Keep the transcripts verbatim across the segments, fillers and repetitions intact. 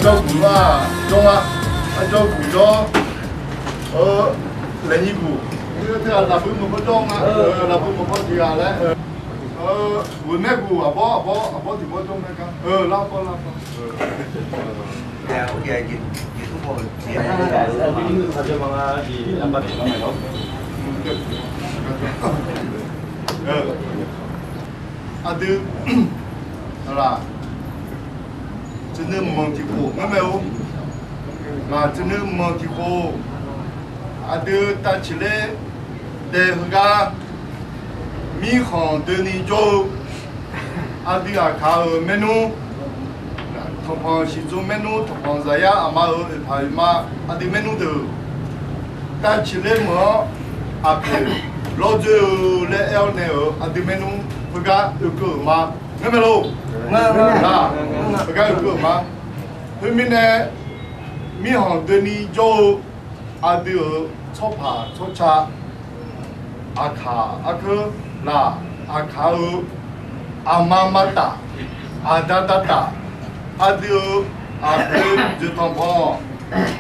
Arjawr guq-aq jawr nga. Arjawr guq jawr. Laeqnyir guq. Lafbui maqbaw jawr nga. Lafbui maqbaw tiq ghaq laer. Ghoeqmaer guq aqbawr aqbawr aqbawr tiq bawr jawr mae gar. Lar bawr lar bawr. Aqdui, laq, teunuiv manq tiq khof ngar mae-or. Laq, teunuiv manq tiq khof. Aqdui tavciq ler dae heugar, mirkhanq doeni jawr-eu, aqdui Aqkaq-euq maernmr, tanqpanq siqtsov maernmr, tanqpanq zaqyar aqma-euq oeqpaq oeqma, aqdui maernmr deuq, tavciq ler meuq-anr aqpoeq lawr dzoer-eu laer aer-awr nae-euq aqdui maernmr heugar oekeuv-euq ma. Ngar mae lor. Heugar oekeuv-euq ma. Khoermirnae, mirkhanq doeni jawr-eu aqdui-euq tsawrpaq tsawrca, Aqkaq arkeur laq, Aqkaq-euq aqma maqtaf, aqda dataf, aqdui-euq aqpoeq dzoeqtanq panq,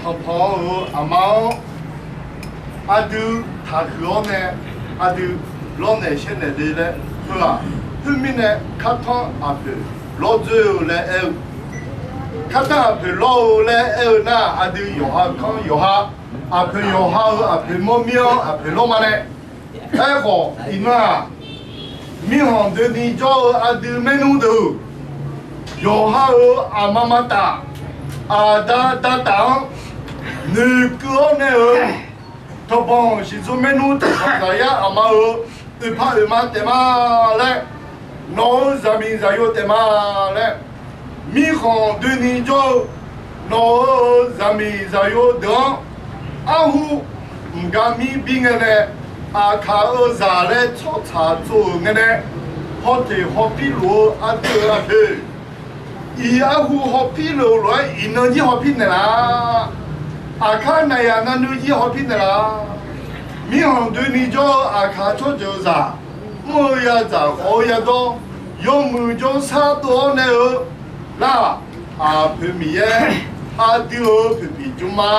tanqpanq-euq aqma-anr aqdui taqhuiq-awr nae, aqdui lawrnaeq shaernaeq le laer heu-aq, khoermirnae, kartanr aqpoeq lawr dzoer-eu laer aer-eu, kartanr aqpoeq lawr-eu laer aer-eu nar, aqdui yawqha kanr yawqha, aqpoeq yawqha-euq aqpoeq mawrmir-anr aqpoeq lawr ma nae. Aerkhawf iqnan-aq, mirkhanq doeni jawr-eu aqdui maernmr deuq, yawqha-euq aqma maqtaf, aqda dataf-anr noeqkeuv-awr nae-euq, tanqpanq siqtsov maernmr, tanqpanq zaqyar aqma-euq oeqpaq oeqma taef ma laer, nawq-euq zaqmiq zaqyo taef ma laer, mirkhanq doeni jawr-eu nawq-euq zaqmiq zaqyo deuq-anr, arhu mqgar mir bir ngae nae, Aqkaq-euq zaq laer tsawrtsaq tsov-euq ngae nae, hawteq hawpir luf-eu aqdui-euq aqpoeq, iq arhu hawpir luf-eu lof-aer iqnan jir hawpir naeqlaf. Aqkar naqyaq navnuiv jir hawpir naeqlaf. Mirkhanq doeni jawr-eu Aqkaq tsawrjeuq zaq, mr-eu yadzaq khawf-eu yadawr, yawmuiq jawrshar dov-awr nae-eu lar, aqpoeq Miqyaer, aqdui-euq poeqpiq jmrma,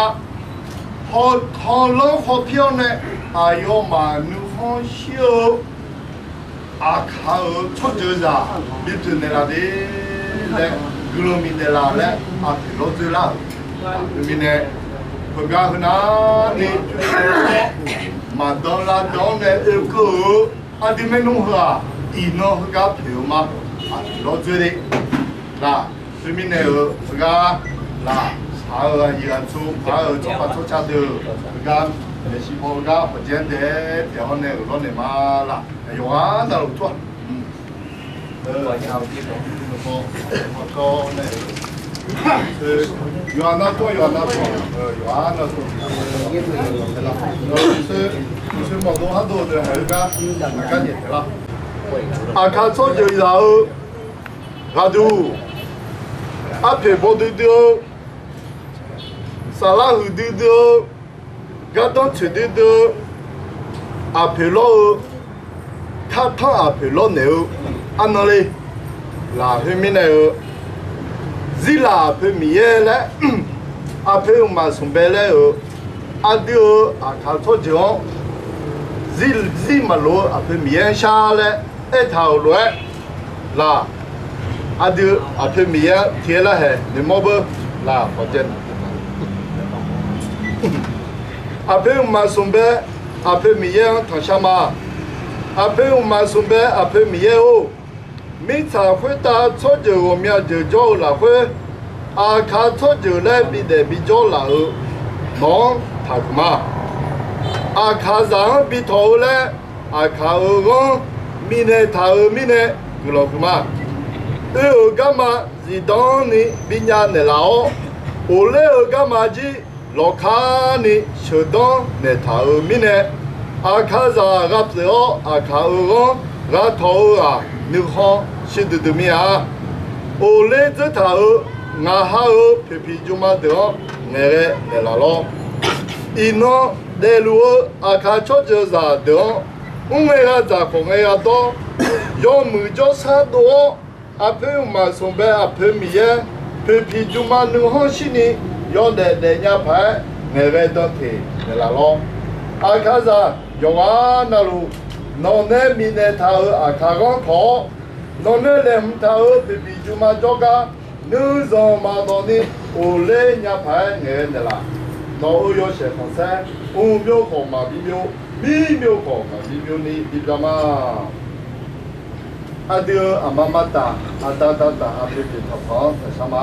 hawkhanqlanr hawpir-awr nae, aqyawfmaf nuikhanr shir-eu Aqkaq-euq tsawrjeuq zaq bipyeuf naeqlaf de laer, guiqlanq bifnaeq laf laer aqpoeq lawr dzoer lar-euq. Khoermirnae, heugar heunavni maqdan lavdan-awr nae oekeuv-eu aqdui maernmr heu-aq, iqnan heugar pyeuf-eu ma. Aqpoeq lawr dzoer de laq. Khoermirnae-euq heugar laq, shaq-eu aqyuif aqtsu paq-eu tsawrpaq tsawrca deuq heugar, maeqshi paw heugar hawqjaer daef-aer taef-awr nae-euq lawrnaeq ma laq. Yawqghaq navluf tur-aq, yawqghaq navluf tur-aq, yawqghaq navluf tur-aq, Aqkaq tsawrjeuq zaq-eu ghaqduq, arpoeq bawduidui-eu, saflar huiqdui dui-eu, gardanr tsoeqdui dui-eu, aqpoeq lawr-eu, kartanr aqpoeq lawrnaeq-eu, arnan le. Lafkhoer mirnae-eu, Zirlaq aqpoeq Miqyaer laer, aqpoeq mqmaq smq bae laer-euq, aqdui-euq Aqkaq tsawrjeuq-anr zir maqloq-eu aqpoeq Miqyaer-anr shar laer aertaq-euq lof-aer, laq, aqdui aqpoeq Miqyaer-anr tiqaer larhaeq noeqmawr beu. Laq, aqpoeq mqmaq smq bae aqpoeq Miqyaer-anr tanqshar ma. Aqpoeq mqmaq smq bae aqpoeq Miqyaer-or, mirtsaq khoertav tsawrjeuq ghawqmya jeuq jawr-eu lafkhoer, Aqkaq tsawrjeuq laer bidaef bijawr laf-euq nawq-anr taqhuiq ma. Aqkaqzaq-anr bitawq-eu laer Aqkaq-euq ghanr bifnaeq taq-euq mirnae guiqlanq huiq ma. Oe-euq garma zifdan ni binya naeqlaf-awr, ghofler-eu garma jir lawqkar ni sheuqdanr naeqtaq-euq mirnae, Aqkaqzaq ghapyeuf-awr Aqkaq-euq ghanr ghatawq-eu-aq, nuikhanr shirduq duq mir-a. Ghofler dzeurtaq-euq ngaq ha-euq poeqpiq jmrma deuq-anr ngaeqghae naeqlaf lawr. Iqnan daefluf-eu Aqkaq tsawrjeuq zaq deuq-anr, mr ngae gha dzaq khawf ngae gha dawr, yawmuiq jawrshar dov-awr, aqpoeq mqmaq smq bae aqpoeq Miqyaer Poeqpiq jmma nuikhanr shirni yawdaef daefnya paq-aer ngaeqghae dan teq naeqlaf lawr. Aqkaqzaq yawqghaq navluf, nawq nae bifnaeq taq-euq aqkaq ghanr tawq-awr, nawq nae laeqhmq taq-euq poeqpiq jmma jawrgar nuizanq maqdawq ni ghofler nya paq-aer ngaeqghae naeqlaf. Nawq-euq yawshaef khanqsaer, mqbyov khawf maqbi byov, mirbyov khawf maqbi byov ni bibyan ma. Aqdui-euq aqma martaf, aqda daqtaf, aqpoeq poeqtaq taq-anr taqshar ma.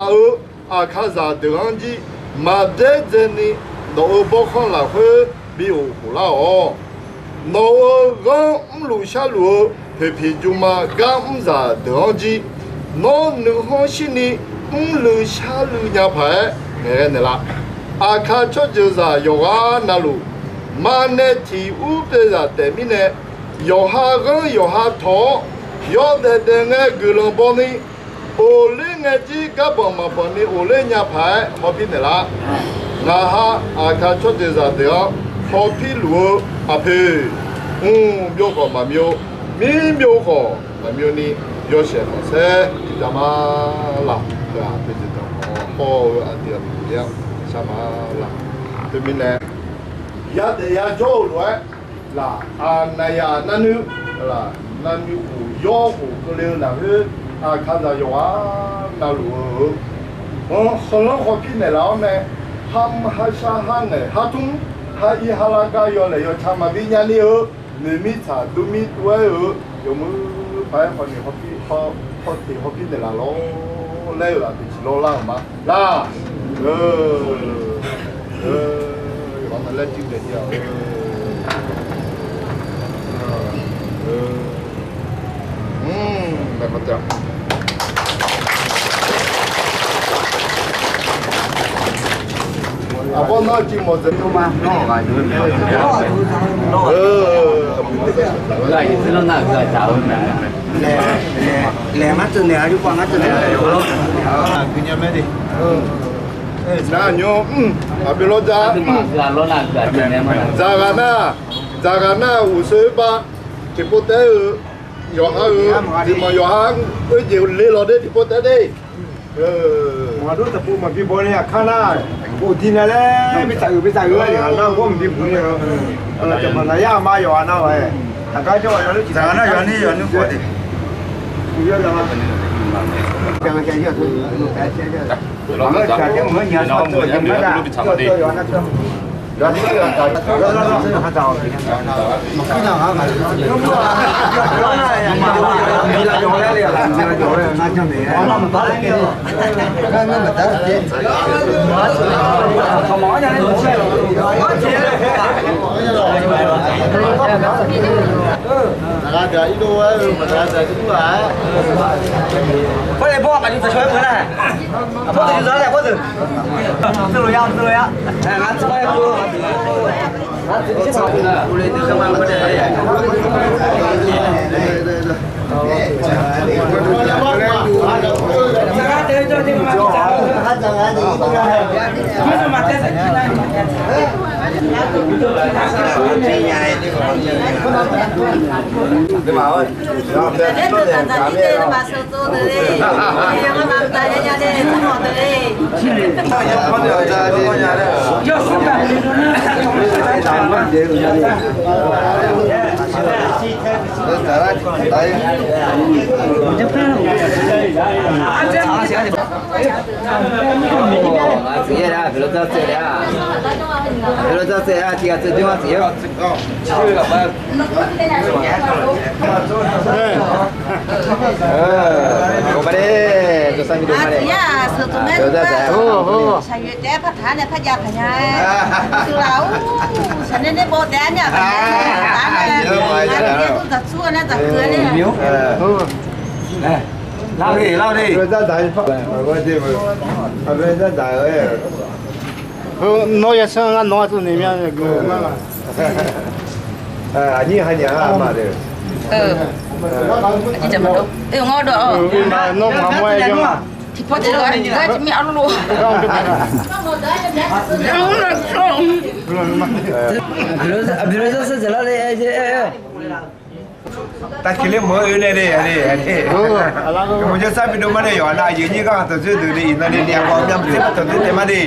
Aq-euq aqkaqzaq deuq-anr jir maqbyaerdzaeni, nawq-euq bawrkhanr lafkhoer bi ghof khof lar-awq. Nawq-euq ghanr mrluf sharluf-eu poeqpiq jmma gar mrzaq deuq-anr jir, nawr nuikhanr shirni mrluiv sharluiv nya paq-aer ngaeqghae naeqlaf. Aqkaq tsawrjeuqzaq yawqghaq navluf, maqnaeq tiq ur pyaeqzaq taef mirnae, yawqha ghanr yawqha tawq-awr, yawdaef daef ngae guiqlanq baw ni, ghofler ngae jir garbanq maqbanq ni ghofler nya paq-aer hawpir naeqlaf. Ngaq ha aqkaq tsawrjeuqzaq deuq-anr hawpir luf-eu aqpoeq, mqbyov khawf maqbyov, mirbyov khawf maqbyov ni, yawshaef khanqsaer tiqbyan ma laq. Aqpoeq jeqdanq khawf hawr-eu aqdui aqpoeq-anr shar ma laq. Teumirnae, yadaef yajawr-eu lof-aer laq, aqnaqyaq narnuiv laq, narnuiv khof yawr khof keuvle-eu lafkhoer, aqkaqzaq yawqghaq navluf-eu, anr khanqlanr khawf pir naeqlaf-awr nae, harmr harshar harngaeq hartmr, har ir har lar gar yawlaeq yawca maqbi nyani-eu, noeq mirtsaq dur mir dur-aer-eu, yawmuiq paq-aer hawni hawpir, hawteq hawpir naeqlaf lawr laer-euq aqpoeq tiq lawr lar-euq ma. Lar, yawqha navlaer jir daef-a. Aqbawr nawr civ mawf dzaeq ma. Laeq ngar teunaeq-a, yurkhav ngar teunaeq-a. Nar nymr, aqbyov lawr dzar, dzaqghaq nar, dzaqghaq nar uqshoe bar tiqpov taef-eu, yawqha-euq tiqmanq yawqha oerjeq le lawq de tiqpov taef de. Maqdur taqpov maqbi baw ni aqkar nar, ghofdui nae laer bi taq-euq bi taq-euq-a, yawqha nar ghawr maqbi buq ni-a. Aqlaf jaqbanq naqyar aqma yawqha nar-a. Aqgar jawr-a, dzaqghaq nar yawqha ni yawqha nuir khawf de. Aqyuif taef-aer partaq nae parjav taq nya. Uqshoe laf-ur, saqnae nae baw taef-a nya. Aqyuif taef-aer dzaqcur-a nar dzaqkeuv-a nae. Lar-eu de, lar-eu de. Heu, nawr yashar ngar nawq-a tsovnaeq mya. Aqnyir ha nya-a ma de. Nawr maqmawr-aer janr-a. Tiqpawf tiqlof-aer gar jir mir arlor. Aqbyaqlof zar sar dzaqlar le. Taqkeq ler meuq-eu oe nae de, aqli, aqli. Maqjawr sar bi dov ma de, yawqha nav aqyuif nyir gar tawqtsoer deuq de, iqnan de, ni aqbawq myav tser ma tawqtsoer taef ma de.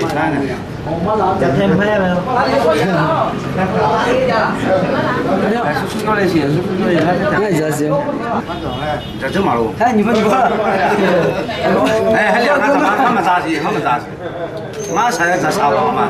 Ngar saqyaq dzaqsaq-awq ma.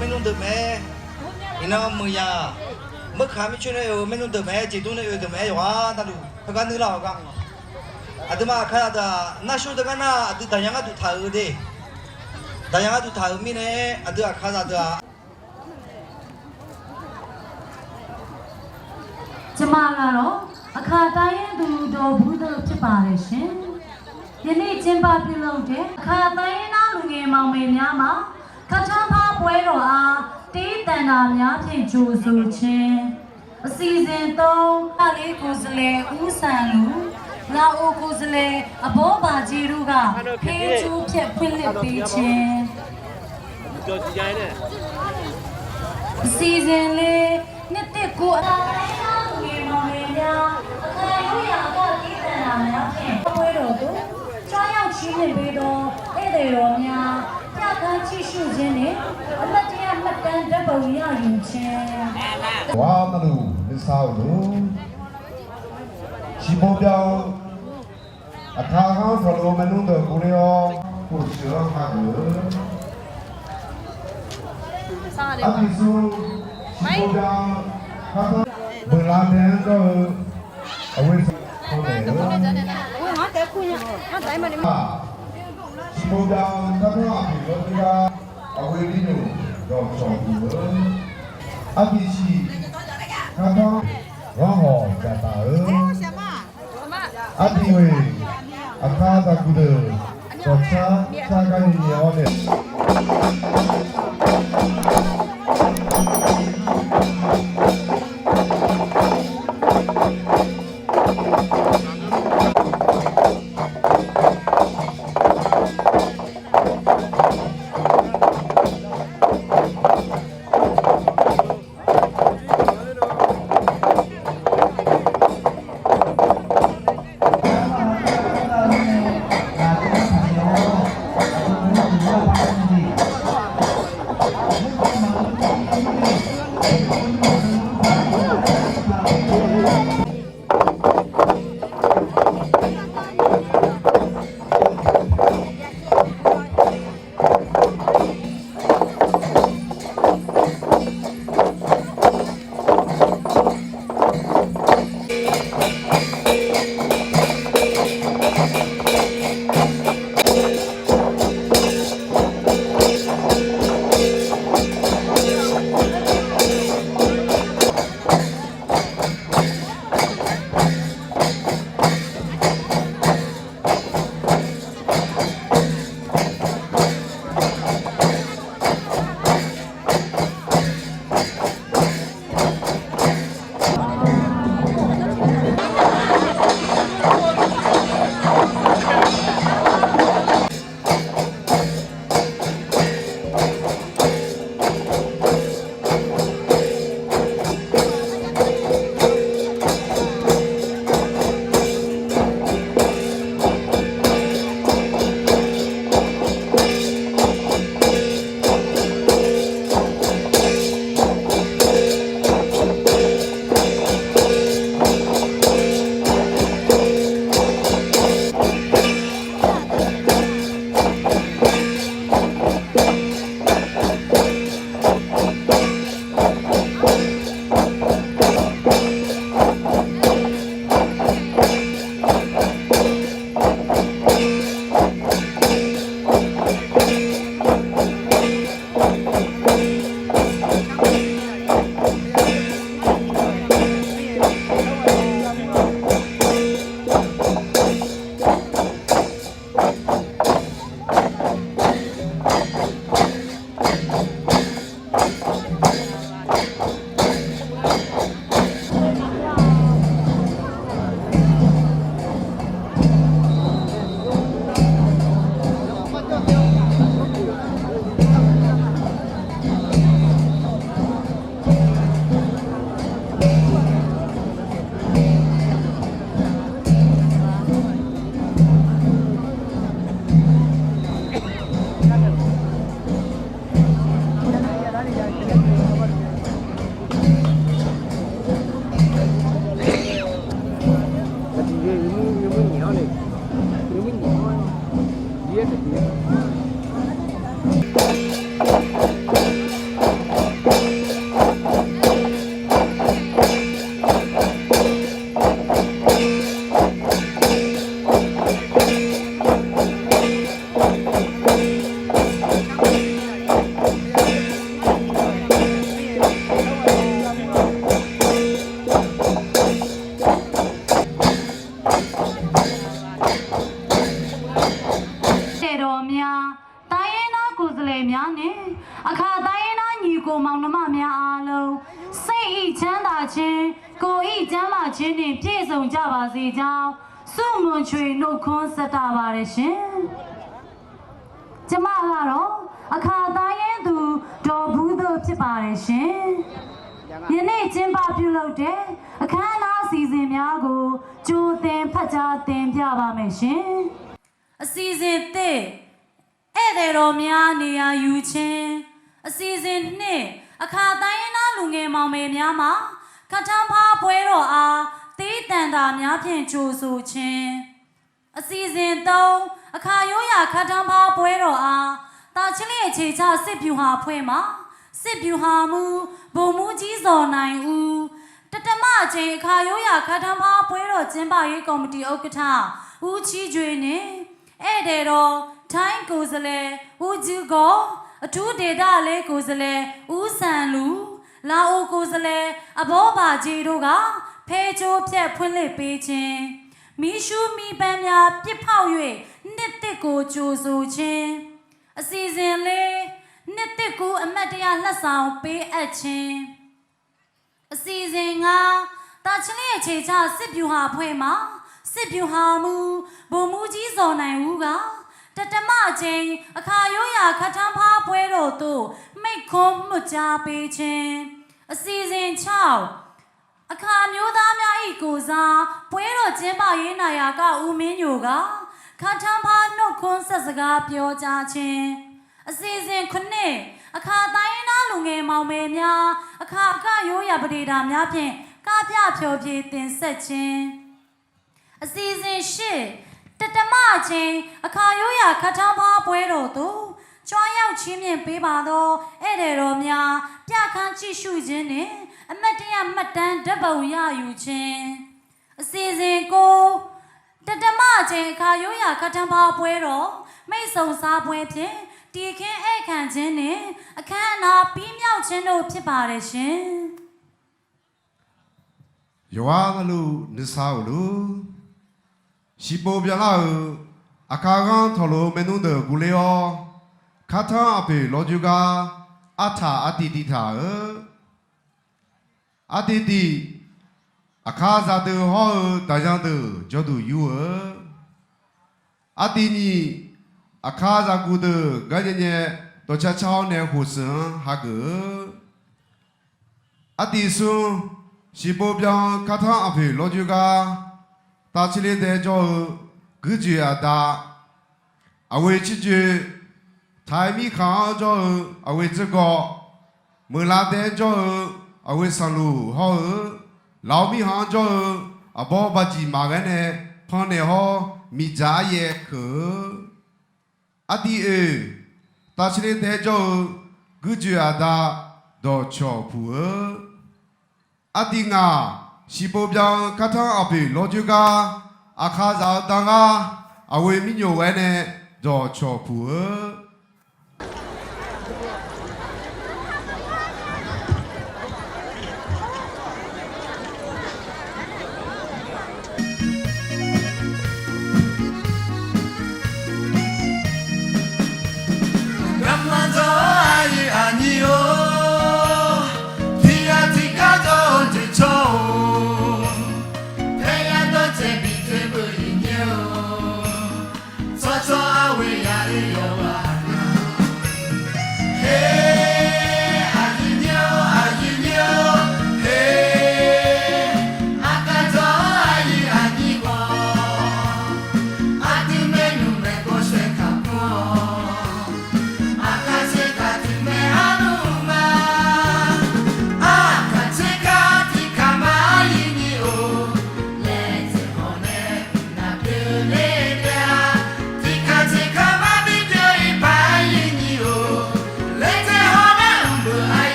Maernmr deuq mae. Iqnan muiqyaq, meurkaq mircoer nae-euq maernmr deuq mae, jeqdmr nae oe deuq mae, yawqghaq navluf heugar nuirlar-awq gar. Aqduimaf aqkaqzaq deuq-aq, narshawr deuq gar nar aqdui daqyan gharduq taq-euq de. Daqyan gharduq taq-euq mirnae, aqdui aqkaqzaq deuq-aq ကျမကတော့ အခါတိုင်းရင်းသူ ဒေါ်ဘူးသို့ ဖြစ်ပါတယ်ရှင်။ ယနေ့ကျင်းပပြုလုပ်တဲ့ အခါတိုင်းရင်းသားလူငယ်မောင်မယ်များမှ ခါထွန်းဖါပွဲတော်အား တေးသံတာများဖြင့် ကြိုဆိုခြင်း အစီအစဉ် သုံး မလေးကိုယ်စားလှယ် ဦးစံလူ၊ လာအိုကိုယ်စားလှယ် အဘိုးဘၣ်ကြီးတို့က ဖဲကျိုးဖြတ်ဖွင့်လှစ်ပေးခြင်း အစီအစဉ် လေး နှစ်သစ်ကူး အခါတိုင်းရင်းသားလူငယ်မောင်မယ်များ အခါရိုးရာအက တေးသံတာများဖြင့် ပွဲတော်သို့ ကြွရောက်ချီးမြှင့်ပေးသော ဧည့်သည်တော်များ ပြခန်းကြည့်ရှုခြင်းနှင့် အမှတ်တရမှတ်တမ်း ဓာတ်ပုံရယူခြင်း Wa maqluq nuisar-euq lof, shiqpov byav-eu aqkar-anr tawqlof maernmr deuq guvler-awr, kof sheuq-anr kar deuq-eu arpiq smr, shiqpov byav-eu, beuqlav tae-anr jawr-eu, aqghoe sanq-anr naeq-eu, shiqpov byav-eu, kartanr aqpiq lawr deuv gar, aqghoe birnoeq dawqcawq duq-eu, arpiq shiq, kartanr Gharhawq jaqtaf-eu, ardiq-euq aqkar daqguq deuq dawqcar car gar nyiq nyiq-awr nae. Taef dawq mya, တိုင်းရင်းသားကိုယ်စားလှယ်များနှင့် အခါတိုင်းရင်းသားညီအစ်ကိုမောင်နှမများအားလုံး စိတ်၏ချမ်းသာခြင်း ကိုယ်၏ကျန်းမာခြင်းနှင့် ပြည့်စုံကြပါစေကြောင်း ဆုမွန်ချွေနှုတ်ခွန်းဆက်တာပါတယ်ရှင်။ ကျမကတော့ အခါတိုင်းရင်းသူ ဒေါ်ဘူးသို့ ဖြစ်ပါတယ်ရှင်။ ယနေ့ကျင်းပပြုလုပ်တဲ့ အခမ်းအနားအစီအစဉ်များကို ကြိုတင်ဖတ်ကြားတင်ပြပါမယ်ရှင်။ အစီအစဉ်တစ် ဧည့်သည်တော်များနေရာယူခြင်း။ အစီအစဉ်နှစ် အခါတိုင်းရင်းသားလူငယ်မောင်မယ်များမှ ခါထမ်းဖါပွဲတော်အား တေးသံသာများဖြင့် ကြိုဆိုခြင်း။ အစီအစဉ်သုံး အခါရိုးရာခါထမ်းဖါပွဲတော်အား တာချီလိတ်အခြေချစစ်ဗျူဟာအဖွဲ့မှ စစ်ဗျူဟာမှူး ဗိုလ်မှူးကြီးဇော်နိုင်ဦး တသမအကြိမ် အခါရိုးရာခါထမ်းဖါပွဲတော်ကျင်းပရေးကော်မတီဥက္ကဋ္ဌ ဦးချီးကျွေးနှင့် ဧည့်သည်တော် ထိုင်းကိုယ်စားလှယ် ဦးကြီးကော အထူးဒေသလေးကိုယ်စားလှယ် ဦးဆန်လူ လာအိုကိုယ်စားလှယ် အဘိုးဘကြီးတို့က ဖဲကျိုးဖြတ်ဖွင့်လှစ်ပေးခြင်း၊ မီးရှူးမီးပန်းများ ပစ်ဖောက်၍ နှစ်သစ်ကို ကြိုဆိုခြင်း၊ အစီအစဉ်လေး၊ နှစ်သစ်ကူးအမှတ်တရလက်ဆောင် ပေးအပ်ခြင်း၊ အစီအစဉ်ငါး၊ တာချီလိတ်အခြေချ စစ်ဗျူဟာအဖွဲ့မှ စစ်ဗျူဟာမှူး ဗိုလ်မှူးကြီး ဇော်နိုင်ဦးက တသမအကြိမ် အခါရိုးရာ ခါထမ်းဖါးပွဲတော်သို့ မိန့်ခွန်းမွတ်ကြားပေးခြင်း၊ အစီအစဉ်ခြောက်၊ အခါမျိုးသားများ၏ ကိုယ်စား ပွဲတော်ကျင်းပရေး နာယက ဦးမင်းညိုက ခါထမ်းဖါး နှုတ်ခွန်းဆက်စကား ပြောကြားခြင်း၊ အစီအစဉ်ခုနစ်၊ အခါတိုင်းရင်းသားလူငယ်မောင်မယ်များ အခါအကရိုးရာ ပဒေသာများဖြင့် ကပြဖျော်ဖြေတင်ဆက်ခြင်း၊ အစီအစဉ်ရှစ်၊ တသမအကြိမ် အခါရိုးရာ ခါထမ်းဖါးပွဲတော်သို့ ကြွရောက်ချီးမြှင့်ပေးပါသော ဧည့်သည်တော်များ ပြခန်းကြည့်ရှုခြင်းနှင့် အမှတ်တရမှတ်တမ်း ဓာတ်ပုံရယူခြင်း၊ အစီအစဉ်ကိုး၊ တသမအကြိမ် အခါရိုးရာ ခါထမ်းဖါးပွဲတော် မိတ်ဆုံစားပွဲဖြင့် တည်ခင်းဧည့်ခံခြင်းနှင့် အခမ်းအနား ပြီးမြောက်ခြင်းတို့ ဖြစ်ပါတယ်ရှင်။ Yawqghaq navluf nuisar-euq luf, shiqpov byanlar-euq aqkar ghanr tawqlof-eu maernmr deuq guvler-awr, Kartanr aqpoeq lawrjoer gar artaq artiv tiv taq-euq. Artiv tiv, aqkar zaqdeuq hawr-eu daqyan deuq jawrduq yur-eu. Artiv nyiq, aqkar zaqguq deuq garnyae nyae dawqcar car-awr nae khof seuq-anr hageuf-eu. Artiv smr, shiqpov byan-eu Kartanr aqpoeq lawrjoer gar, tavcirler dae jawr-eu guirjoeq aqda, aqghoe cirjoe, taq-aer mirkhanq-anr jawr-eu aqghoe dzeurgawv, meuqlar dae-anr jawr-eu aqghoe sanqluf hawr-eu, laf-eu mirkhanq-anr jawr-eu aqbawr bajiq maqghaer nae pannaeq hawr miqdzaq aryaev keuq-eu. Artiv oeq, tavcirler dae jawr-eu guirjoeq aqda dawqcawq puq-eu. Artiv ngaq, shiqpov byan-eu Kartanr aqpoeq lawrjoer gar, aqkar zaq-eu dangar aqghoe mirnyoq ghaer nae dawqcawq puq-eu. Garma dzawr-awr aqyuif aqnyir-or, tiqghaq tiqgar dzawr-eu jeq cawr-or, paeryar dawr tsaev bi tsaev beuq iqnyaer-or, tsawrtsawr arghoe ya oe yawqghaq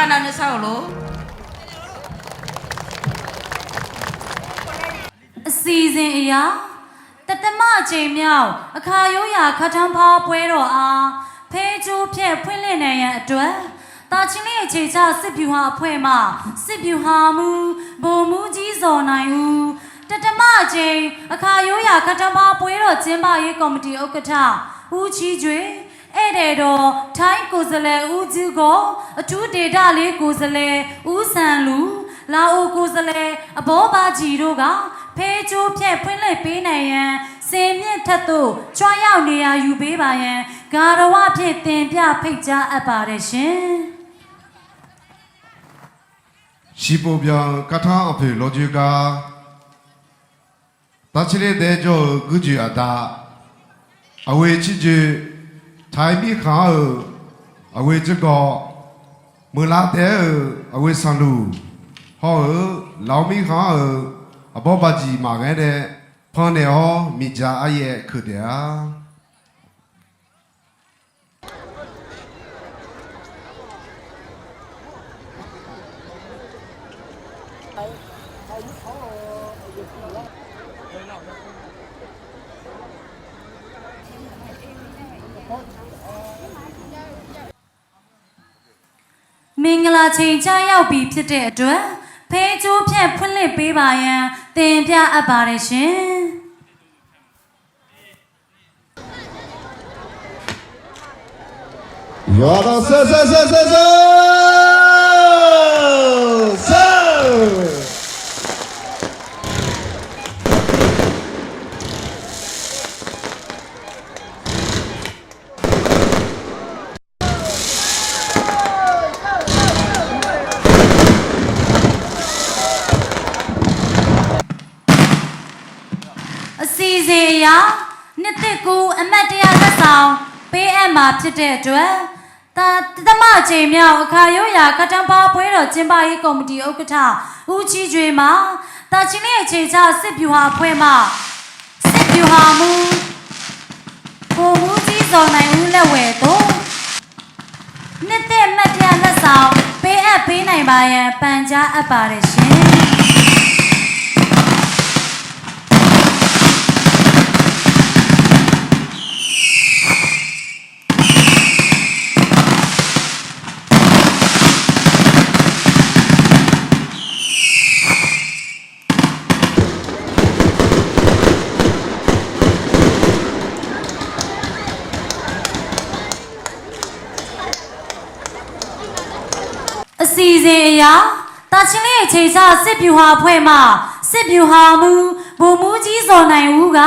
Aqnavnuisar-euq lor. အစီအစဉ်အရ တသမအကြိမ်မြောက် အခါရိုးရာ ခါတန်းပါးပွဲတော်အား ဖဲကြိုးဖြတ်ဖွင့်လှစ်နိုင်ရန်အတွက် တာချီလိတ်အခြေစိုက် စစ်ဗျူဟာအဖွဲ့မှ စစ်ဗျူဟာမှူး ဗိုလ်မှူးကြီး ဇော်နိုင်ဦး၊ တသမအကြိမ် အခါရိုးရာ ခါတန်းပါးပွဲတော် ကျင်းပရေးကော်မတီဥက္ကဋ္ဌ ဦးချီးကျွေ၊ ဧည့်သည်တော် ထိုင်းကိုယ်စားလှယ် ဦးထူးဂေါ်၊ အထူးဒေသလေး ကိုယ်စားလှယ် ဦးဆန်လူ၊ လာအိုကိုယ်စားလှယ် အဘိုးဘါကြည်တို့က ဖဲကြိုးဖြတ်ဖွင့်လှစ်ပေးနိုင်ရန် စင်မြင့်ထက်သို့ ကြွရောက်နေရာယူပေးပါရန် ဂါရဝဖြင့် တင်ပြဖိတ်ကြားအပ်ပါတယ်ရှင်။ Shiqpof byaq-eu ကါထန်း aqpoeq lawrjoe gar, တာချီလိတ် dae jawr-eu guirjoeq aqda, aqghoe cirjoe, taiq mirkhanq-euq aqghoe dzergawv, meuqlar daef-aer-euq aqghoe sanqluq, hawr-eu Laoq mirkhanq-euq aqbawr baqjiq maqghae nae, pannaeq-awr miqdzaq aryaef keuq taef-a. Mingala ching jayao bi ဖြစ်တဲ့အတွက် ဖဲကြိုးဖြတ်ဖွင့်လှစ်ပေးပါရန် တင်ပြအပ်ပါတယ်ရှင်။ Yawqha sar sar sar sar sar sar. Asinzen ya, နှစ်သစ်ကူး အမှတ်တရလက်ဆောင် ပေးအပ်မှာဖြစ်တဲ့အတွက် သမအကြိမ်မြောက် အခါရိုးရာ ခါတန်းပါးပွဲတော် ကျင်းပရေးကော်မတီဥက္ကဋ္ဌ ဦးချီးကျွေးမှ တာချီလိတ်အခြေစိုက် စစ်ဗျူဟာအဖွဲ့မှ စစ်ဗျူဟာမှူး ဗိုလ်မှူးကြီး ဇော်နိုင်ဦး လက်ဝယ်သို့ နှစ်သစ်အမှတ်တရလက်ဆောင် ပေးအပ်ပေးနိုင်ပါရန် ပန်ကြားအပ်ပါတယ်ရှင်။ Asinzen ya, တာချီလိတ်အခြေစိုက် စစ်ဗျူဟာအဖွဲ့မှ စစ်ဗျူဟာမှူး ဗိုလ်မှူးကြီး ဇော်နိုင်ဦးက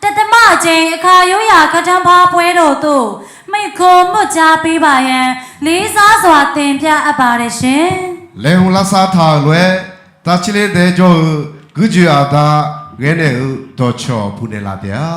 တသမအကြိမ် အခါရိုးရာ ခါတန်းပါးပွဲတော်သို့ မိန့်ခွန်းမိန့်ကြားပေးပါရန် လေးစားစွာ တင်ပြအပ်ပါတယ်ရှင်။ Laeqhmq lavsav taq-euq lof-aer, တာချီလိတ် dae jawr-eu guirjoeq aqda ghae naeq-euq dawqcawq puq naeqlaf taef-a.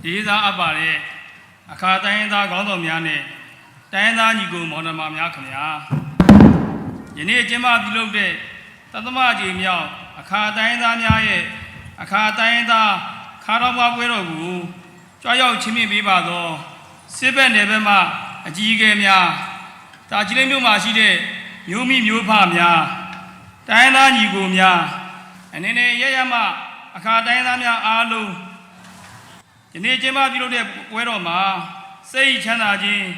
Tiqzaq aqbaq le, အခါတိုင်းရင်းသား ခေါင်းဆောင်များနဲ့ တိုင်းရင်းသားညီအစ်ကို မောင်နှမများခင်ဗျာ။ ယနေ့ကျင်းပပြုလုပ်တဲ့ သတ္တမအကြိမ်မြောက် အခါတိုင်းရင်းသားများရဲ့ အခါတိုင်းရင်းသား ခါးထောင်းပါးပွဲတော်ကို ကြွရောက်ချီးမြှင့်ပေးပါသော စစ်ဘက်နယ်ဘက်မှ အကြီးအကဲများ၊ တာချီလိတ်မြို့မှာရှိတဲ့ မျိုးမိမျိုးဖများ၊ တိုင်းရင်းသားညီအစ်ကိုများ၊ အနယ်နယ်အရပ်ရပ်မှ အခါတိုင်းရင်းသားများအားလုံး ယနေ့ကျင်းပပြုလုပ်တဲ့ပွဲတော်မှာ စိတ်၏ချမ်းသာခြင်း၊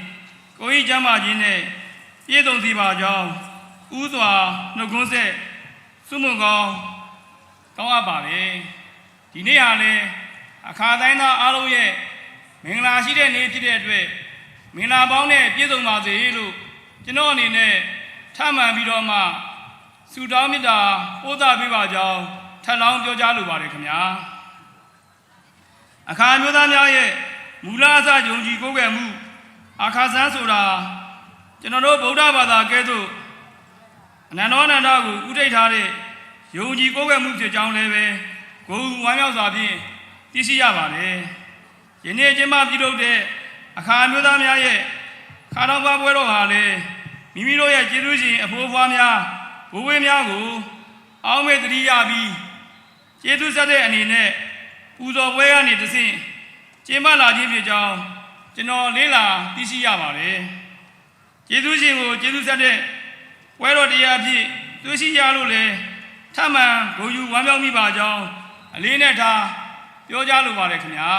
ကိုယ်၏ကျန်းမာခြင်းနှင့် ပြည့်စုံစေပါကြောင်း ဦးစွာနှုတ်ခွန်းဆက် ဆုမွန်ကောင်း တောင်းအပ်ပါတယ်။ ဒီနေ့ဟာလည်း အခါတိုင်းသားအားလုံးရဲ့ မင်္ဂလာရှိတဲ့နေ့ဖြစ်တဲ့အတွက် မင်္ဂလာပေါင်းနဲ့ပြည့်စုံပါစေလို့ ကျွန်တော့်အနေနဲ့ ထပ်မံပြီးတော့မှ ဆုတောင်းမေတ္တာပို့သပေးပါကြောင်း ထပ်လောင်းပြောကြားလိုပါတယ်ခင်ဗျာ။ အခါမျိုးသားများရဲ့ မူလအစယုံကြည်ကိုးကွယ်မှု အခါစမ်းဆိုတာ ကျွန်တော်တို့ဗုဒ္ဓဘာသာကဲ့သို့ အနန္တောနန္ဒကိုဦးထိပ်ထားတဲ့ ယုံကြည်ကိုးကွယ်မှုဖြစ်ကြောင်းလည်းပဲ ဂုဏ်ဝမ်းမြောက်စွာဖြင့် သိရှိရပါတယ်။ ယနေ့ကျင်းပပြုလုပ်တဲ့ အခါမျိုးသားများရဲ့ ခါထောင်ပါပွဲတော်ဟာလည်း မိမိတို့ရဲ့ကျေးဇူးရှင်အဘိုးဘွားများ၊ ဘိုးဘွေးများကို အောက်မေ့သတိရပြီး ကျေးဇူးဆက်တဲ့အနေနဲ့ ပူဇော်ပွဲကနေတဆင့် ကျင်းပလာခြင်းဖြစ်ကြောင်း ကျွန်တော်လေ့လာသိရှိရပါတယ်။ ကျေးဇူးရှင်ကို ကျေးဇူးဆက်တဲ့ ပွဲတော်တစ်ရပ်အဖြစ် တွေ့ရှိရလို့လည်း ထပ်မံဂုဏ်ယူဝမ်းမြောက်မိပါကြောင်း အလေးအနက်ထား ပြောကြားလိုပါတယ်ခင်ဗျာ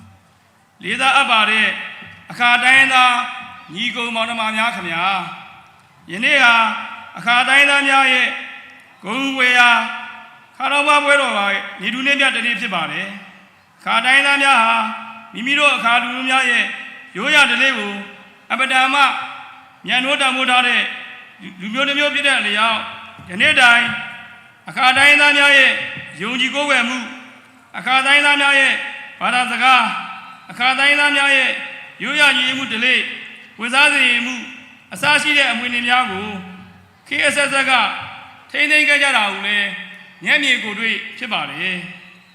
။ လေးစားအပ်ပါတဲ့ အခါတိုင်းရင်းသား ညီအစ်ကိုမောင်နှမများခင်ဗျာ။ ယနေ့ဟာ အခါတိုင်းရင်းသားများရဲ့ ဂုဏ်ယူဖွယ်ရာ ခါထောင်ပါပွဲတော်ပါ နေထူးနေ့မြတ်တစ်နေ့ဖြစ်ပါတယ်။ အခါတိုင်းရင်းသားများဟာ မိမိတို့အခါလူမျိုးများရဲ့ ရိုးရာဓလေ့ကို အင်မတန်မှ မြတ်နိုးတန်ဖိုးထားတဲ့ လူမျိုးတစ်မျိုးဖြစ်တဲ့အလျောက် ယနေ့တိုင် အခါတိုင်းရင်းသားများရဲ့ ယုံကြည်ကိုးကွယ်မှု၊ အခါတိုင်းရင်းသားများရဲ့ ဘာသာစကား၊ အခါတိုင်းရင်းသားများရဲ့ ရိုးရာယဉ်ကျေးမှုဓလေ့၊ ဝင်စားနေထိုင်မှု အစရှိတဲ့ အမွေအနှစ်များကို ခေတ်အဆက်ဆက်က ထိန်းသိမ်းခဲ့ကြတာကိုလည်း မျက်မြင်ကိုယ်တွေ့ဖြစ်ပါတယ်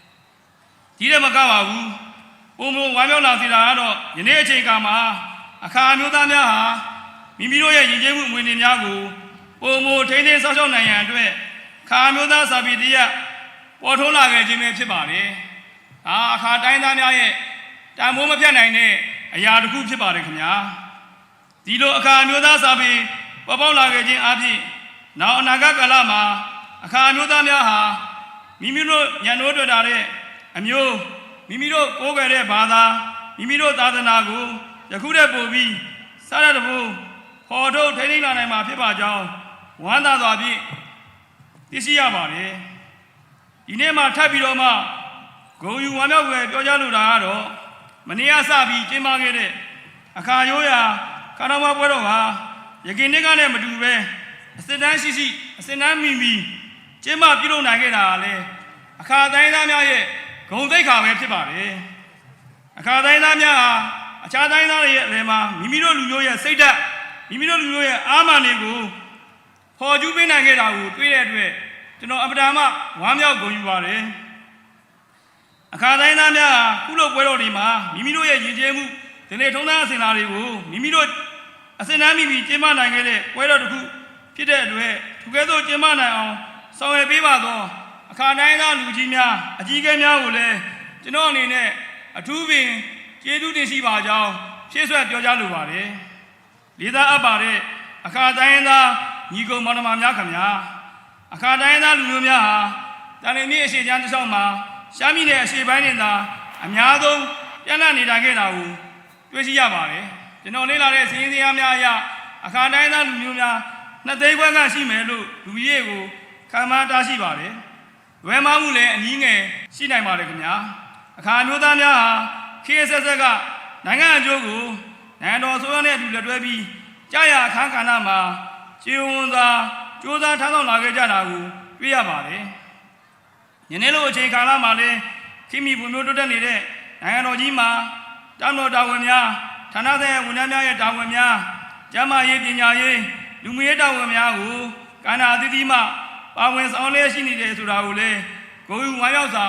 ။ ဒီထက်မကပါဘူး။ ပိုမိုဝမ်းမြောက်လာစေတာကတော့ ယနေ့အချိန်အခါမှာ အခါအမျိုးသားများဟာ မိမိတို့ရဲ့ယဉ်ကျေးမှုအမွေအနှစ်များကို ပိုမိုထိန်းသိမ်းစောင့်ရှောက်နိုင်ရန်အတွက် အခါအမျိုးသားစာပေတစ်ရပ် ပေါ်ထွန်းလာခဲ့ခြင်းပဲဖြစ်ပါတယ်။ ဒါအခါတိုင်းရင်းသားများရဲ့ တန်ဖိုးမဖြတ်နိုင်တဲ့အရာတစ်ခုဖြစ်ပါတယ်ခင်ဗျာ။ ဒီလိုအခါအမျိုးသားစာပေ ပေါ်ပေါက်လာခဲ့ခြင်းအားဖြင့် နောင်အနာဂတ်ကာလမှာ အခါအမျိုးသားများဟာ မိမိတို့မြတ်နိုးတွက်တာတဲ့အမျိုး၊ မိမိတို့ကိုးကွယ်တဲ့ဘာသာ၊ မိမိတို့သာသနာကို ယခုထက်ပိုပြီး စတင်တပိုး ဖော်ထုတ်ထိန်းသိမ်းလာနိုင်မှာဖြစ်ပါကြောင်း ဝမ်းသာစွာဖြင့် သိရှိရပါတယ်။ ဒီနေ့မှာထပ်ပြီးတော့မှ ဂုဏ်ယူဝမ်းမြောက်စွာပြောကြားလိုတာကတော့ မနေ့ကစပြီးကျင်းပခဲ့တဲ့ အခါရိုးရာ ခါထောင်ပါပွဲတော်ဟာ ယခင်နှစ်ကနဲ့မတူဘဲ အဆင့်အတန်းရှိရှိ အဆင့်အတန်းမီမီ ကျင်းပပြုလုပ်နိုင်ခဲ့တာဟာလည်း အခါတိုင်းရင်းသားများရဲ့ ဂုဏ်သိက္ခာပဲဖြစ်ပါတယ်။ အခါတိုင်းရင်းသားများဟာ အခြားတိုင်းရင်းသားတွေရဲ့အလယ်မှာ မိမိတို့လူမျိုးရဲ့စိတ်ဓာတ်၊ မိမိတို့လူမျိုးရဲ့အားမာန်တွေကို ဖော်ကျူးပေးနိုင်ခဲ့တာကိုတွေ့တဲ့အတွက် ကျွန်တော်အင်မတန်မှ ဝမ်းမြောက်ဂုဏ်ယူပါတယ်။ အခါတိုင်းသားများဟာ ခုလိုပွဲတော်တွေမှာ မိမိတို့ရဲ့ယဉ်ကျေးမှု၊ ဓလေ့ထုံးတမ်းအစဉ်အလာတွေကို မိမိတို့အဆင့်အတန်းမီမီ ကျင်းပနိုင်ခဲ့တဲ့ပွဲတော်တစ်ခုဖြစ်တဲ့အတွက် ထိုကဲ့သို့ကျင်းပနိုင်အောင် ဆောင်ရွက်ပေးပါသော အခါတိုင်းသားလူကြီးများ၊ အကြီးအကဲများကိုလည်း ကျွန်တော်အနေနဲ့ အထူးပင်ကျေးဇူးတင်ရှိပါကြောင်း ဖြည့်စွက်ပြောကြားလိုပါတယ်။ လေးစားအပ်ပါတဲ့ အခါတိုင်းရင်းသား ညီအစ်ကိုမောင်နှမများခင်ဗျာ။ အခါတိုင်းရင်းသားလူမျိုးများဟာ သံလွင်မြစ်အရှေ့ခြမ်းတစ်လျှောက်မှာ ရှမ်းပြည်နယ်အရှေ့ပိုင်းနဲ့သာ အများဆုံး ပျံ့နှံ့နေထိုင်ခဲ့တာကို တွေ့ရှိရပါတယ်။ ကျွန်တော်လေ့လာတဲ့စာရင်းဇယားများအရ အခါတိုင်းရင်းသားလူမျိုးများ နှစ်သိန်းခွဲခန့်ရှိမယ်လို့ လူဦးရေကို ခန့်မှန်းထားရှိပါတယ်။ လွဲမှားမှုလည်း အနည်းငယ်ရှိနိုင်ပါတယ်ခင်ဗျာ။ အခါမျိုးသားများဟာ ခေတ်အဆက်ဆက်က နိုင်ငံ့အကျိုးကို နိုင်ငံတော်အစိုးရနဲ့အတူလက်တွဲပြီး ကျရာအခန်းကဏ္ဍမှာ ကျေပွန်စွာ ကြိုးစားထမ်းဆောင်လာခဲ့ကြတာကို တွေ့ရပါတယ်။ ယနေ့လိုအချိန်ကာလမှာလည်း ခေတ်မီဖွံ့ဖြိုးတိုးတက်နေတဲ့ နိုင်ငံတော်ကြီးမှာ တပ်မတော်တာဝန်များ၊ ဌာနဆိုင်ရာဝန်ထမ်းများရဲ့တာဝန်များ၊ ကျန်းမာရေး၊ ပညာရေး၊ လူမှုရေးတာဝန်များကို ကဏ္ဍအသီးသီးမှ ပါဝင်ဆောင်ရွက်လျက်ရှိနေတယ်ဆိုတာကိုလည်း ဂုဏ်ယူဝမ်းမြောက်စွာ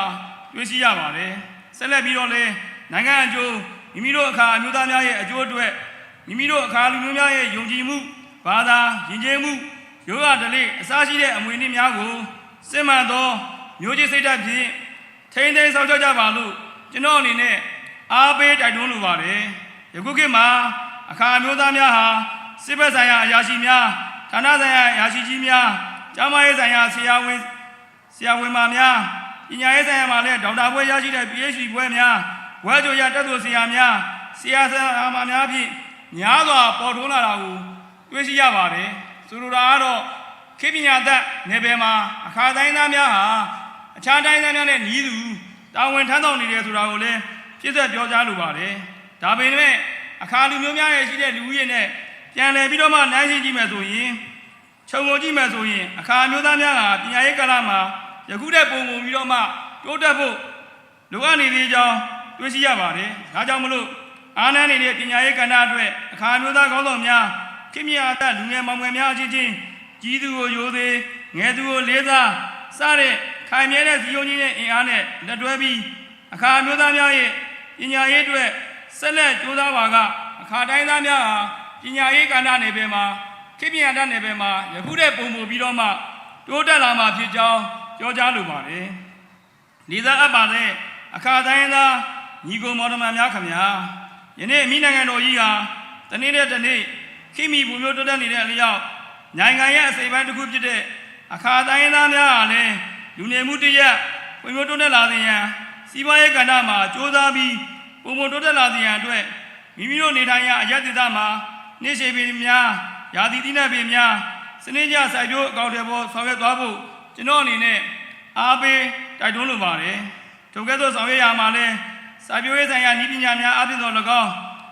တွေ့ရှိရပါတယ်။ ဆက်လက်ပြီးတော့လည်း နိုင်ငံအကျိုး၊ မိမိတို့အခါအမျိုးသားများရဲ့အကျိုးအတွက် မိမိတို့အခါလူမျိုးများရဲ့ယုံကြည်မှု၊ ဘာသာ၊ ယဉ်ကျေးမှု၊ ရိုးရာဓလေ့အစရှိတဲ့အမွေအနှစ်များကို စစ်မှန်သောမျိုးချစ်စိတ်ဓာတ်ဖြင့် ထိန်းသိမ်းစောင့်ရှောက်ကြပါလို့ ကျွန်တော်အနေနဲ့ အားပေးတိုက်တွန်းလိုပါတယ်။ ယခုခေတ်မှာ အခါအမျိုးသားများဟာ စစ်ဘက်ဆိုင်ရာအရာရှိများ၊ ဌာနဆိုင်ရာအရာရှိကြီးများ၊ ကျန်းမာရေးဆိုင်ရာဆရာဝန်၊ ဆရာဝန်မများ၊ ပညာရေးဆိုင်ရာမှာလည်း ဒေါက်တာဘွဲ့ရရှိတဲ့ PhD ဘွဲ့များ၊ ဘွဲ့ကြိုရတက္ကသိုလ်ဆရာများ၊ ဆရာဆရာမများအဖြစ် များစွာပေါ်ထွန်းလာတာကို တွေ့ရှိရပါတယ်။ ဆိုလိုတာကတော့ ခေတ်ပညာတတ်နယ်ပယ်မှာ အခါတိုင်းသားများဟာ အခြားတိုင်းသားများနဲ့နည်းတူ တာဝန်ထမ်းဆောင်နေတယ်ဆိုတာကိုလည်း ဖြည့်စွက်ပြောကြားလိုပါတယ်။ ဒါပေမဲ့ အခါလူမျိုးများရဲ့ရှိတဲ့လူဦးရေနဲ့ ပြန်လည်ပြီးတော့မှ နှိုင်းယှဉ်ကြည့်မယ်ဆိုရင် ခြုံငုံကြည့်မယ်ဆိုရင် အခါမျိုးသားများဟာ ပညာရေးကာလမှာ ယခုထက်ပိုမိုပြီးတော့မှ တိုးတက်ဖို့ လိုအပ်နေသေးကြောင်း တွေ့ရှိရပါတယ်။ ဒါကြောင့်မလို့ အားနည်းနေတဲ့ ပညာရေးကဏ္ဍအတွက် အခါမျိုးသားခေါင်းဆောင်များ၊ ခေတ်မီအတတ်လူငယ်မောင်ငယ်များအချင်းချင်း ကြီးသူကိုရိုသေ၊ ငယ်သူကိုလေးစား စတဲ့ ခိုင်မြဲတဲ့စည်းရုံးခြင်းနဲ့အင်အားနဲ့ လက်တွဲပြီး အခါမျိုးသားများရဲ့ ပညာရေးအတွက် ဆက်လက်ကြိုးစားပါက အခါတိုင်းသားများဟာ ပညာရေးကဏ္ဍနယ်ပယ်မှာ ခေတ်ပညာတတ်နယ်ပယ်မှာ ယခုထက်ပိုမိုပြီးတော့မှ တိုးတက်လာမှာဖြစ်ကြောင်း ပြောကြားလိုပါတယ်။ လေးစားအပ်ပါတဲ့ အခါတိုင်းသား ညီကိုမောင်နှမများခင်ဗျာ။ ယနေ့ မီးနိုင်ငံတော်ကြီးဟာ တနေ့ထက်တနေ့ ခေတ်မီဖွံ့ဖြိုးတိုးတက်နေတဲ့အလျောက် နိုင်ငံရဲ့အစိတ်အပိုင်းတစ်ခုဖြစ်တဲ့ အခါတိုင်းရင်းသားများဟာလည်း လူနေမှုတစ်ရပ် ဖွံ့ဖြိုးတိုးတက်လာစေရန် စီးပွားရေးကဏ္ဍမှာ ကြိုးစားပြီး ပိုမိုတိုးတက်လာစေရန်အတွက် မိမိတို့နေထိုင်ရာအရပ်ဒေသမှာ နှစ်ရှည်ပင်များ၊ ရာသီသီးနှံပင်များ စနစ်ကျစိုက်ပျိုး အကောင်အထည်ဖော် ဆောင်ရွက်သွားဖို့ ကျွန်တော်အနေနဲ့ အားပေးတိုက်တွန်းလိုပါတယ်။ ထိုကဲ့သို့ဆောင်ရွက်ရာမှာလည်း စိုက်ပျိုးရေးဆိုင်ရာနည်းပညာများအားဖြင့်သော်လည်းကောင်း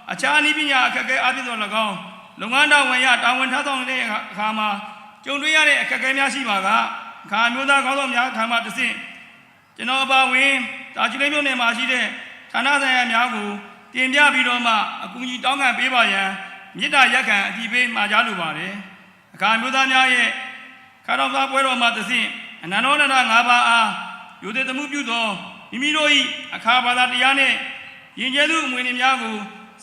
၊ အခြားနည်းပညာအခက်အခဲအားဖြင့်သော်လည်းကောင်း၊ လုပ်ငန်းတာဝန်အရ တာဝန်ထမ်းဆောင်တဲ့အခါမှာ ကြုံတွေ့ရတဲ့အခက်အခဲများရှိပါက အခါမျိုးသားခေါင်းဆောင်များထံမှတဆင့် ကျွန်တော်အပါအဝင် တာချီလိတ်မြို့နယ်မှာရှိတဲ့ ဌာနဆိုင်ရာများကို တင်ပြပြီးတော့မှ အကူအညီတောင်းခံပေးပါရန် မေတ္တာရပ်ခံအသိပေးမှာကြားလိုပါတယ်။ အခါမျိုးသားများရဲ့ ခါထောက်စားပွဲတော်မှတဆင့် အနန္တောနန္ဒငါးပါးအား ရိုသေသမှုပြုသော မိမိတို့၏အခါဘာသာတရားနှင့် ယဉ်ကျေးမှုအမွေအနှစ်များကို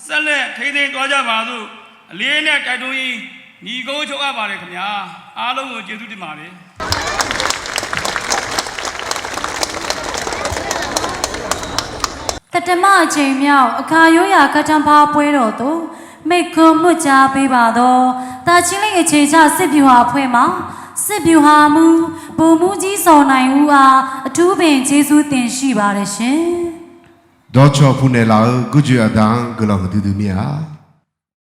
ဆက်လက်ထိန်းသိမ်းသွားကြပါသို့ အလေးအနက်တိုက်တွန်းရင်း နိဂုံးချုပ်အပ်ပါတယ်ခင်ဗျာ။ အားလုံးကိုကျေးဇူးတင်ပါတယ်။ သတ္တမအကြိမ်မြောက် အခါရိုးရာ ခါထောက်စားပွဲတော်သို့ မိန့်ခွန်းမွှတ်ကြားပေးပါသော တာချီလိတ်အခြေချ စစ်ဗျူဟာအဖွဲ့မှ စစ်ဗျူဟာမှူး ဗိုလ်မှူးကြီး ဇော်နိုင်ဦး အား အထူးပင်ကျေးဇူးတင်ရှိပါတယ်ရှင်။ Dawqcawq puqnaeq laf-eu gurjoe aqda-anr guiqlanq huiqdui dui mir-a.